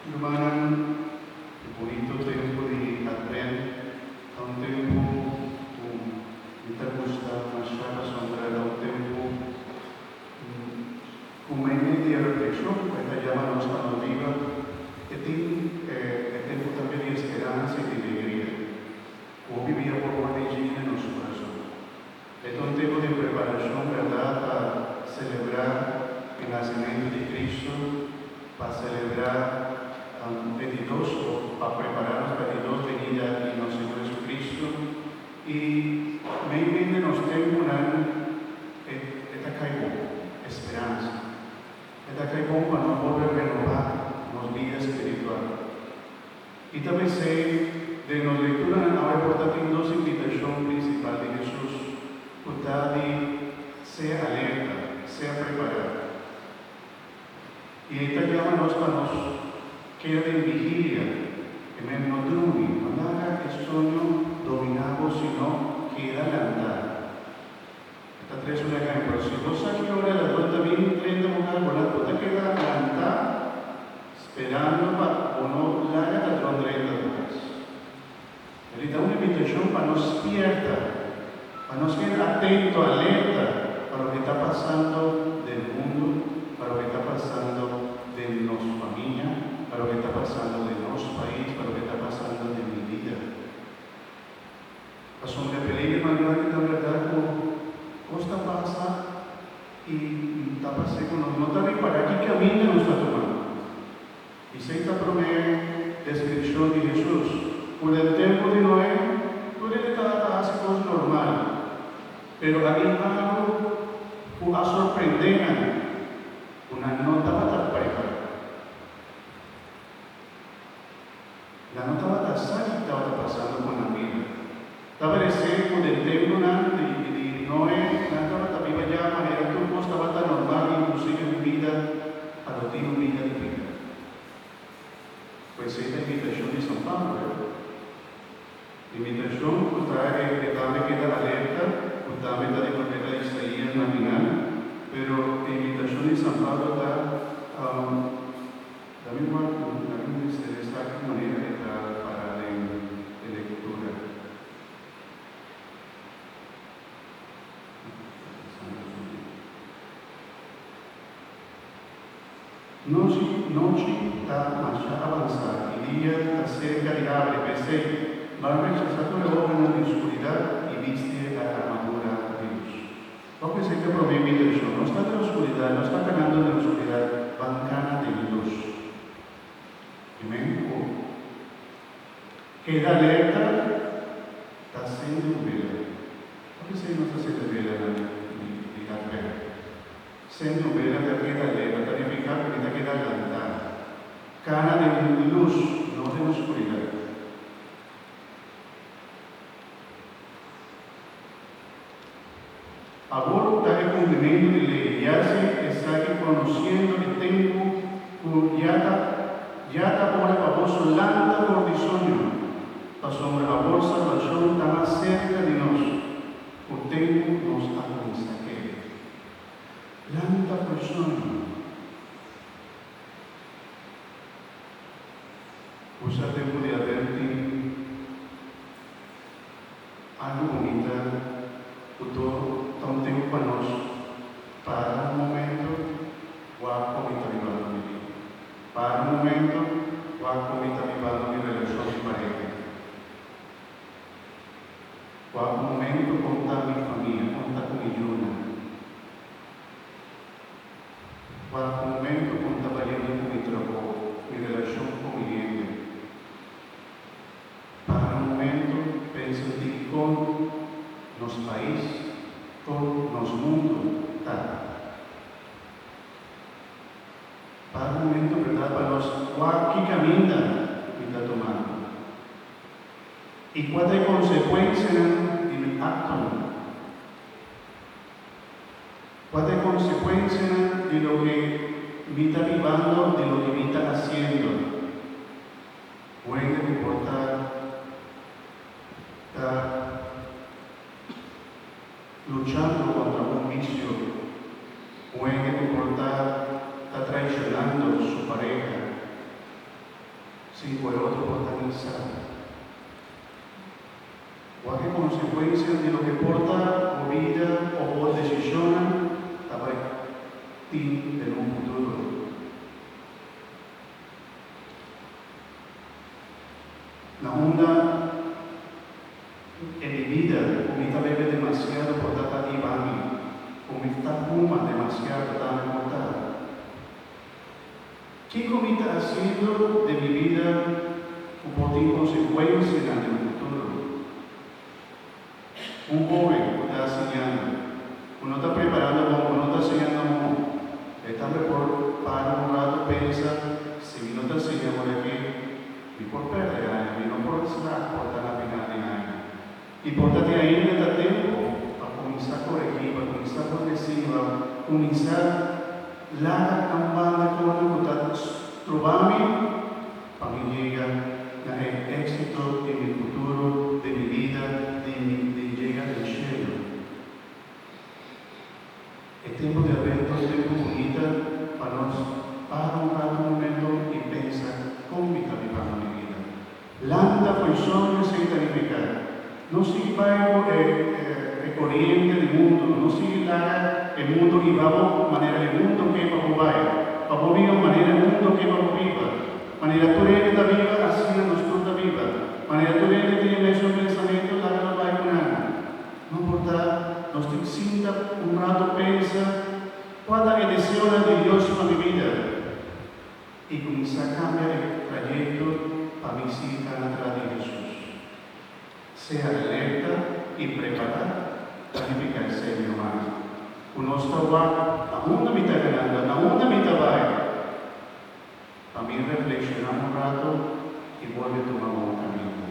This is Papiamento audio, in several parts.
Rumannan, e bunito tempu di Advent ta un tempu ku mi ta gusta masha pasobra ta un tempu ku meimei di e reflekshon ku e ta yama nos pa nos biba, e tin e tempu tambe di esperansa i di alegria ku hopi bia por wòrdu yena nos kurason. E ta un tempu di preparashon, bèrdat, pa selebrá e nasementu di Kristu, pa selebrá e di dos òf pa prepará nos pa e di dos benida di nos Señor Jesucristu. I meimei den nos tempunan e e ta kai bon, e speransa. E ta kai bon pa nos bolbe renobá nos bida spiritual. I ta p'esei, den nos lekturanan awe por ta tin dos invitashon prinsipal di Hesus, ku ta di sea alerta, sea prepará. I e ta yama nos pa nos keda den vigilia, e men no drumi, no laga e soño dominá bo sino keda lantá. E ta trese un ehèmpel, si bo sa ki ora e ladron ta bin drenta bo kas, bo la bo ta keda lantá sperando pa bo no laga ladron drenta bo kas. E ta un invitashon pa nos spierta, pa nos keda atento, alerta pa loke ta pasando den mundu, pa loke ta pasando den nos famia, pa loke ta pasando den nos pais, pa loke ta pasando den mi bida. Pasobra e peliger mas grandi ta bèrdat ku kos ta pasa i ta parse ku nos no ta ripará ki kaminda nos ta tuma. Esei ta promé deskripshon di Hesus, ku den tempu di Noe tur hende tabata hasi kos normal, pero a bin algu ku a sorprendé nan, ku nan no tabata prepará. Nan no tabata sa ki tabata pasando ku nan bida. Ta paresé ku den tempunan di di Noe nan tabata biba ya manera tur kos tabata normal inklusive un bida pa no tin un bida di piká. Pues ei ta invitashon di San Pablo, eh? Invitashon ku ta e e tambe keda alerta ku tambe ta di profeta Isaías na final, pero e invitashon di San Pablo ta Dami wak ku laga mi mester esaki manera e ta para den e lektura. Nochi nochi ta masha avansá i dia ta serka di habri, p'esei ban rechasá tur e obranan di oskuridat i bisti e armadura di lus. Bo pensá ke promé invitashon, No sta den oscuridat, no sta kanando den oscuridat, ban kana den lus. Amen. Ku keda alerta ta sende un bela. Bo pensá nos ta sende bela na di Advent. Sende un bela ta keda alerta, ta nifiká ku mi ta keda lantá. Kana den lus, no den oscuridat. Awor ta e kumplimentu di lei, ya si esaki konosiendo e tempu ku ya ta ya ta ora pa boso lanta for di soño, pasobra awor salbashon ta mas serka di nos ku tempu nos a kuminsá kere. Lanta for di soño. Usa tempu di averti. Algu bunita ku tur ta un tempu pa nos para un momento wak kon mi ta bibando mi bida. Para un momento wak kon mi ta bibando mi relashon di pareha. Wak un momento kon ta mi famia, kon ta ku mi yunan. Wak un momento kon ta bayendo ku mi trabou, mi relashon ku mi hende. Para un momento pensa dikon nos pais, kon nos mundu ta. Para un momento berdad pa nos wak ki kaminda mi ta tumando i kua ta e konsekuensianan di mi aktonan. Kua ta e konsekuensianan di loke mi ta bibando, di loke mi ta hasiendo. Hende ku por ta ta luchando kontra un visio, un hende ku por ta ta traishonando su pareha. konsekuensia di loke por ta bo bida òf bo desishonnan ta bai tin den un futuro. Na unda e mi bida ku mi ta bebe demasiado por ta ta hiba mi, ku mi ta huma demasiado tambe por ta. Kiko mi ta hasiendo den mi bida ku por tin konsekuensianan den futuro? Un hóben ku ta siñando, ku no ta preparando bon, ku no ta siñando bon, e tambe por para un rato pensa, Si mi no ta siña awor aki, mi por pèrdè aña, mi no por slag por ta na final di aña. I por ta tin ainda ta tempu pa kuminsá koregí, pa kuminsá pone siña, pa kuminsá laga na un banda kosnan ku ta stroba mi pa mi yega na e éksito di mi futuro, di mi bida, di mi di yega den shelu. E tempu di Advento ta un tempu bunita pa nos para un ratu un momento i pensa kon mi ta bibando mi bida. Lanta fo'i soño esei ta nifiká no sigui bai ku e e koriente di mundu, no sigui laga e mundu hiba bo manera e mundu ke pa bo bai, pa bo biba manera e mundu ke pa bo biba. Manera tur hende ta biba, asina nos tur ta biba. Manera tur hende tin e mesun pensamentu, laga nos bai ku nan. No por ta nos tin sinta un rato pensa kua ta e deseonan di Dios pa mi bida. I kuminsá kambia e trayekto pa mi sigui kana tras di Hesus. Sea alerta i prepará ta nifiká esei, mi rumannan, ku nos ta wak na unda mi ta ganando, na unda mi ta bai, pa mi reflekshoná un rato i bolbe tuma bon kaminda,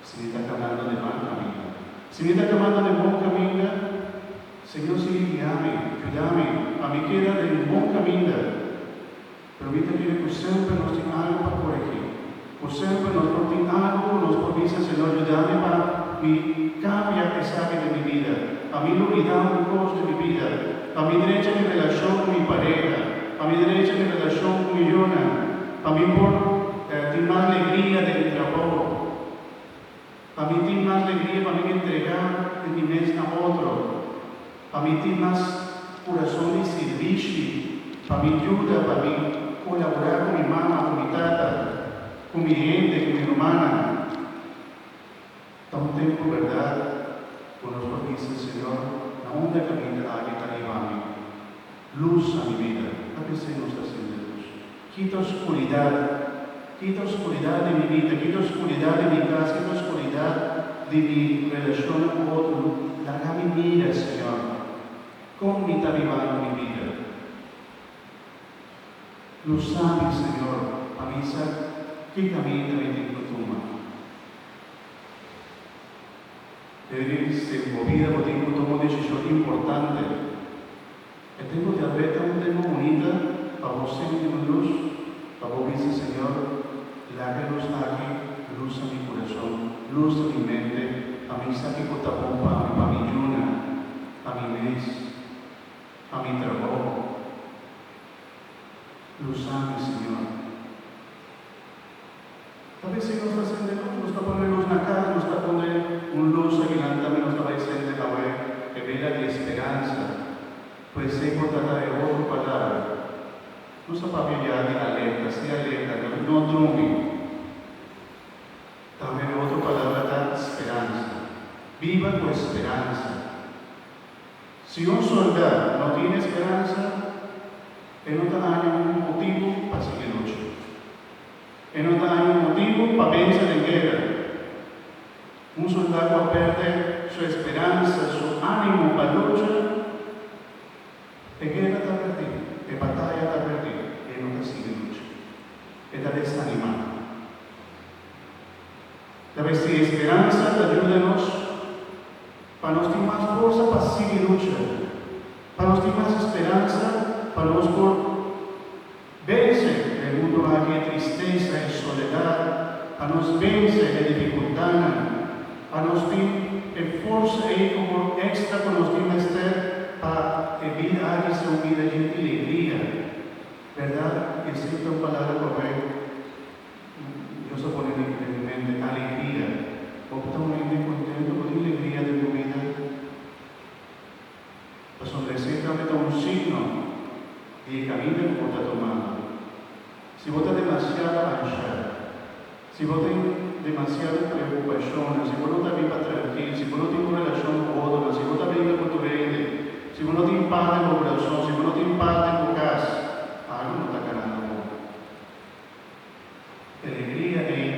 si mi ta kanando den mal kaminda. Si mi ta kamando den bon kaminda, Señor sigui guia mi, yuda mi pa mi keda den bon kaminda. Pero mi ta kere ku semper nos tin algu pa koregí, ku semper nos por tin algu ku nos por bisa, Señor, yuda mi pa mi kambia esaki den mi bida, pa mi lubidá un kos den mi bida, pa mi drecha mi relashon ku mi pareha, pa mi drecha mi relashon ku mi yunan, pa mi por tin mas legria den trabou, pa mi tin mas legria pa mi entregá di mi mes na otro, pa mi tin mas kurason di sirbishi, pa mi yuda, pa mi kolaborá ku mi mama, ku mi tata, ku mi hende, ku mi rumannan. Ta un tempu bèrdat ku nos por bisa, Señor, na unda kaminda aki ta hiba mi? Lus a mi bida. Ta p'esei nos ta sende lus. Kita oscuridat, kita oscuridat di mi bida, kita oscuridat di mi cas, kita oscuridat di mi relacionnan cu otro. Laga mi mira, Señor, con mi ta bibando mi bida. Lusa mi, Señor, pa mi sa ki caminda mi tin cu tuma. Debí si bo bida bo tin cu tuma un decision importante. E tempu di Advent ta un tempu bunita pa bo sinti un lus, pa bo bisa, Señor, laga e lus aki lusa mi kurason, lusa mi mente, pa mi sa kiko ta bon pa mi, pa mi yunan, pa mi mes, pa mi trabou. Lusa mi, Señor. Ta p'esei nos ta sende lus, nos ta pone lus na kas, nos ta pone un lus akinan tambe nos ta bai sende awe e bela di esperansa. Ku esei por ta ta e otro palabra. Nos a papia ya di alerta, si alerta, no no drumi. Tambe e otro palabra ta speransa. Biba ku e speransa. Si un soldá no tin esperansa, e no ta haña un motibu pa sigui lucha. E no ta haña un motibu pa vense den guera. Un soldá ku a pèrdè su esperansa, su ánimo pa lucha, e guera ta pèrdí, e bataya ta pèrdí, e no ta sigui lucha. E ta desanimá. Ta bes si esperansa ta yuda nos pa nos tin mas forsa pa sigui lucha, pa nos tin mas speransa pa nos por vense e mundu aki, e tristesa, e soledat, pa nos vense e difikultatnan, pa nos tin e forsa ei komo èkstra ku nos tin mester pa e bida aki sea un bida yen di legria. Bèrdat, esei ta un palabra ku awe Dios a pone den mi mente, alegria. Bo ta un hende kontentu, bo tin legria. kaminda ku bo ta tumando. Si bo ta demasiado anshá, si bo tin demasiado preokupashonnan, si bo no ta biba trankil, si bo no tin un relashon ku otronan, si bo ta bringa ku tur hende, si bo no tin pas den bo kurason, si bo no tin pas den bo kas, algu no ta kanando bon. Alegria ei,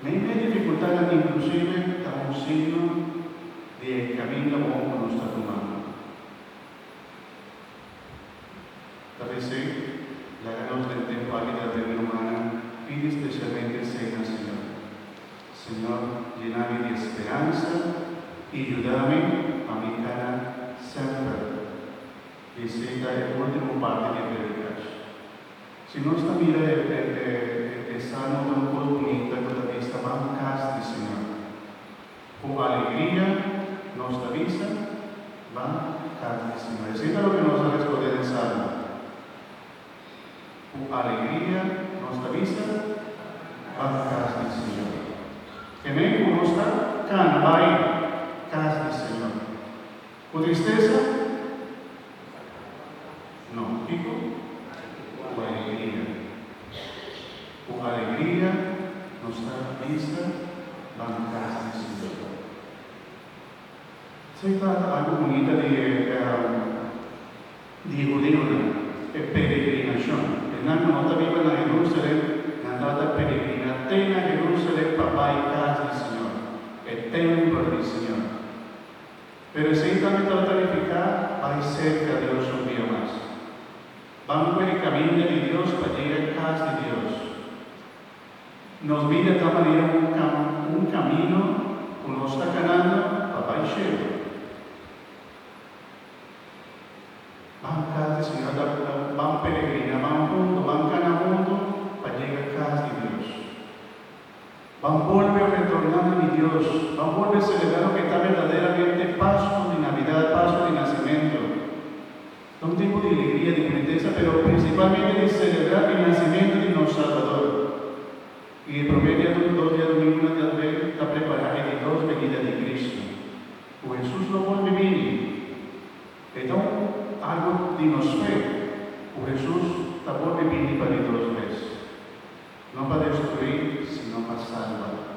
meimei difikultatnan inklusive, ta un signo di e kaminda bon ku nos ta tumando. Ta p'esei, laga nos den tempu aki di Advent mi rumannan pidi spesialmente esei na Señor. Señor, yena mi di speransa i yuda mi pa mi kana semper. Esei ta e último parti di e predikash. Si nos ta mira e salmo ta un kos bunita ku ta bisa ban kas di Señor. Ku alegria nos ta bisa ban kas di Señor. Esei ta loke nos a respondé den salmo. Ku alegria nos ta bisa ban kas di Señor. Kemey ku nos ta kana bai kas di Señor. Ku tristesa? No. Kiko? Ku alegria. Ku alegria nos ta bisa ban kas di Señor. Esei ta algu bunita di e di e hudiunan, e peregrinashon. Esnan ku no ta biba na Herusalen, nan tabata peregriná te na Herusalen pa bai kas di Señor, e tèmpel di Señor. Pero esei tambe tabata nifiká bai serka Dios un bia mas. Ban ku e kaminda di Dios pa yega kas di Dios. Nos bida ta manera un un kamino ku nos ta kanando pa bai shelu. Ban kas di Señor ta ban peregrina, ban huntu, ban kana huntu pa yega kas di Dios. Ban bolbe retorná na mi Dios, ban bolbe selebrá loke ta berdaderamente Pasku di Navidad, Pasku di Nasimentu. Ta un tempu di alegria, di bunitesa, pero prinsipalmente di selebrá e nasimentu di nos Salbador. I e promé dia dos diadomingunan di Advent ta prepará e di dos benida di Kristu, ku Hesus lo bolbe bini. E ta un algu di nos fe ku Hesus ta bolbe bini pa di dos bes. No pa destruí, sino pa salba.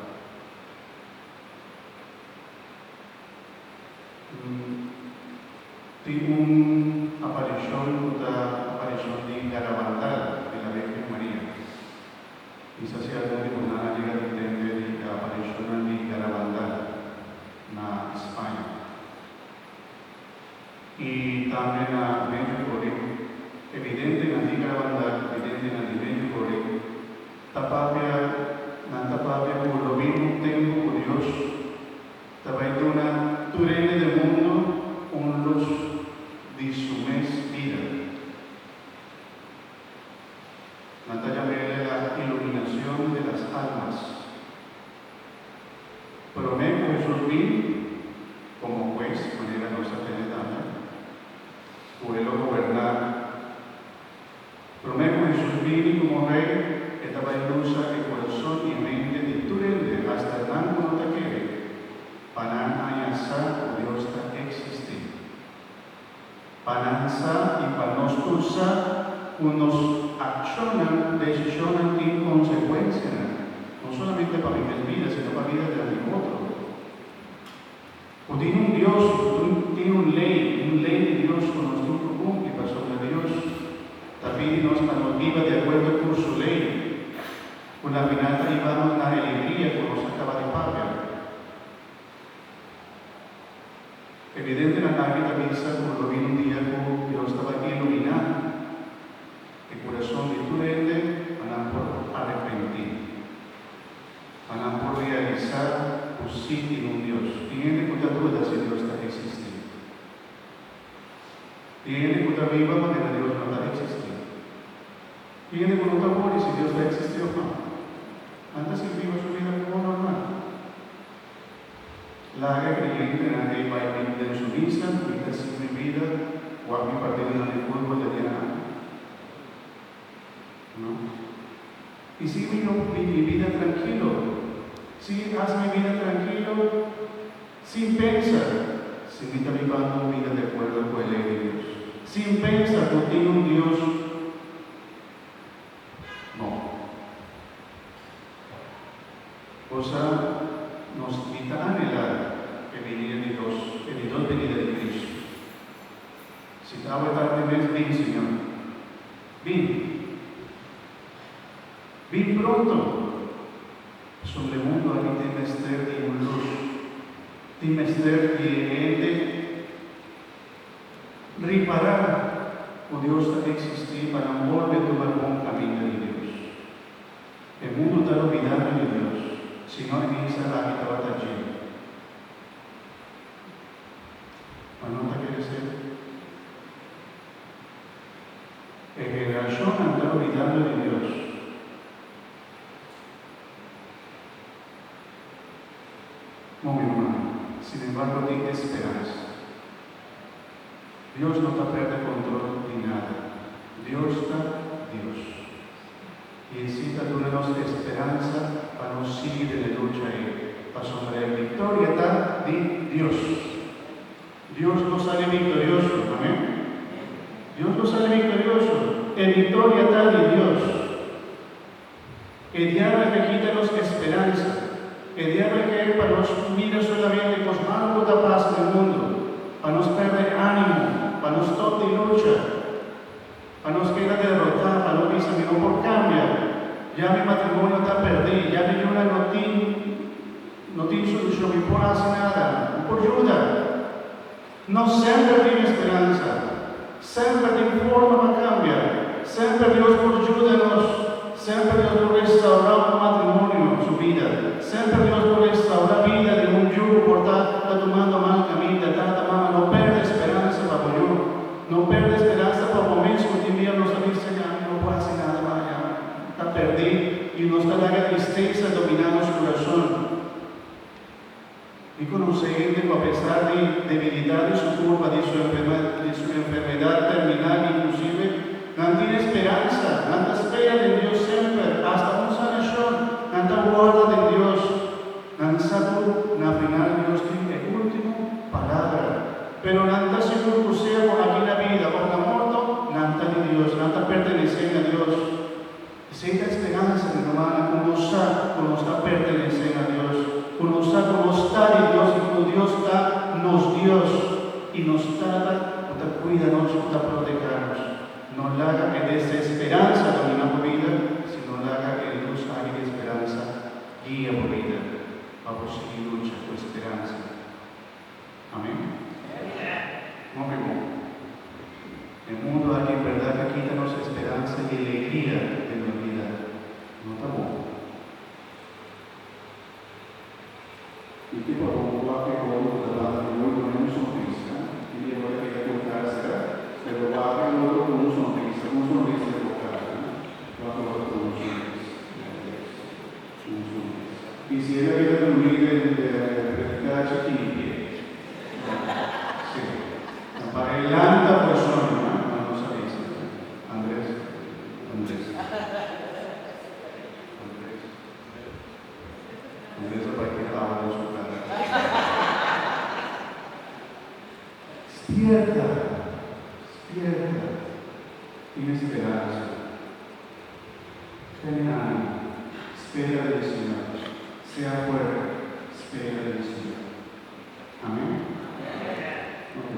Tin un aparishon ku ta aparishon di Garabandal di la Virgen Maria. Kisa si algun di bonan a yega di tende di e aparishonnan di Garabandal na Spaña. I tambe na Medjugorje, evidentenan di Garabandal, evidentenan di Medjugorje, ta papia, nan ta papia ku lo bin un tempu ku Dios ta bai duna tur hende den mundu un lus di su mes bida. Nan ta yam'é la iluminacion de las almas. Promé ku Hesus bin komo hues, manera nos a tende tambe, ku e lo goberná. Promé ku Hesus bini komo Rei, e ta bai lusa e kurason i mente di tur hende, asta nan ku no ta kere, pa nan haña sa ku Dios ta eksistí. Pa nan sa i pa nos tur sa ku nos akshonnan, desishonnan tin konsekuensianan, no solamente pa mi mes bida sino pa bida di algin otro. Ku tin un Dios i ku tin un lei, un lei di Dios ku nos tin ku kumpli pasobra Dios ta pidi nos pa nos biba di akuerdo ku su lei, ku na final ta hiba nos na alegria ku nos a kaba di papia. Evidentenan aki ta bisa ku lo bin un dia ku Dios ta bai iluminá e kurason di tur hende pa nan por arepentí, pa nan por realisá ku sí tin un Dios. Tin hende ku ta duda si Dios ta eksistí. Tin hende ku ta biba manera Dios no ta eksistí. Tin hende ku no ta wòri si Dios ta eksistí òf no. Nan ta sigui biba su bida komo normal. Laga e kreyentenan ei bai bin den su misa, mi ta sigui mi bida, wak mi partidonan di futbol de dia aki. No. I sigui mi mi mi bida trankilo. Sigui hasi mi bida trankilo sin pensa si mi ta bibando un bida di akuerdo ku e lei di Dios. Sin pensa ku tin un Dios. No. Osea, nos mi ta anhelá e binida di dos, e di dos binida di Kristu. Si ta awe tardi mes, bin, Señor. Bin. Bin pronto. Pasobra e mundu aki tin mester di un lus. Tin mester di e hende ripará ku Dios ta eksistí pa nan bolbe tuma e bon kaminda di Dios. E mundu ta lubidando di Dios, si no e misa aki tabata dje. Ma no ta kere ser. E generashonnan ta lubidando di Dios. No, mi ruman, sinembargo tin esperansa. Dios no ta perde control di nada. Dios ta Dios. I esei ta duna nos esperansa pa nos sigui den e lucha ei, pasobra e victoria ta di Dios. Dios lo sali victorioso. Amen. Dios lo sali victorioso. E victoria ta di Dios. E diabel ke kita nos esperansa. E diabel ke pa nos mira solamente kos malu ku ta pasa den mundu, pa nos pèrdè ánimo, pa nos stòp di lucha, pa nos keda derotá, pa no bisa mi no por kambia, ya mi matrimonio ta pèrdí, ya mi yunan no tin no tin solushon, mi por hasi nada, mi por yuda. Nos semper tin esperansa. Semper tin forma pa kambia. Semper Dios por yuda nos. Semper Dios por restaurá un matrimonio su bida. Semper Dios por restaurá bida di un yu ku por ta ta tumando mal kaminda. Tata, mama, no pèrdè speransa pa bo yu. No pèrdè speransa pa bo mes ku tin bia nos ta bisa ya mi no por hasi nada mas, ya ta pèrdí i nos ta laga tristesa dominá nos kurason. Mi konosé hende ku apesar di debilidat di su kurpa, di su di su enfermedat terminal inklusive, nan tin esperansa, nan ta spera den Dios semper, asta un sanashon, nan ta warda den Dios. Nan sa ku na final Dios tin e último palabra. Pero nan ta sigur ku sea ku aki na bida òf na morto, nan ta di Dios, nan ta pertenesé na Dios. Esei ta speransa, mi rumannan, ku nos sa ku nos ta pertenesé na Dios, ku nos sa ku nos ta di Dios i ku Dios ta nos Dios i nos Tata ku ta kuida nos, ku ta protehá nos. No laga e desesperansa dominá bo bida, sino laga e lus aki di speransa guia bo bida pa bo sigui lucha ku speransa. Amen. Hopi bon. E mundu aki en berdad a kita nos esperansa i alegria den nos bida. No ta bon. I ke pa bon wak e oro ku ta banda di mooi pone un sonrisa i di ora keda ku un kara será, pero wak e oro ku un sonrisa, un sonrisa den bo kara, wak e oro ku un sonrisa. Un sonrisa. I si el a keda drumí den predicatie kimpie. Sí. Pa e lanta por soño, no? No nos a bisa. Andres. Andres. Andres. Andres a bai tira awa den su cara. Spierta! Spierta! Tin esperansa. Tene ánimo. Spera den Señor. Sea fuerte. Spera den Señor. Amén? Ok.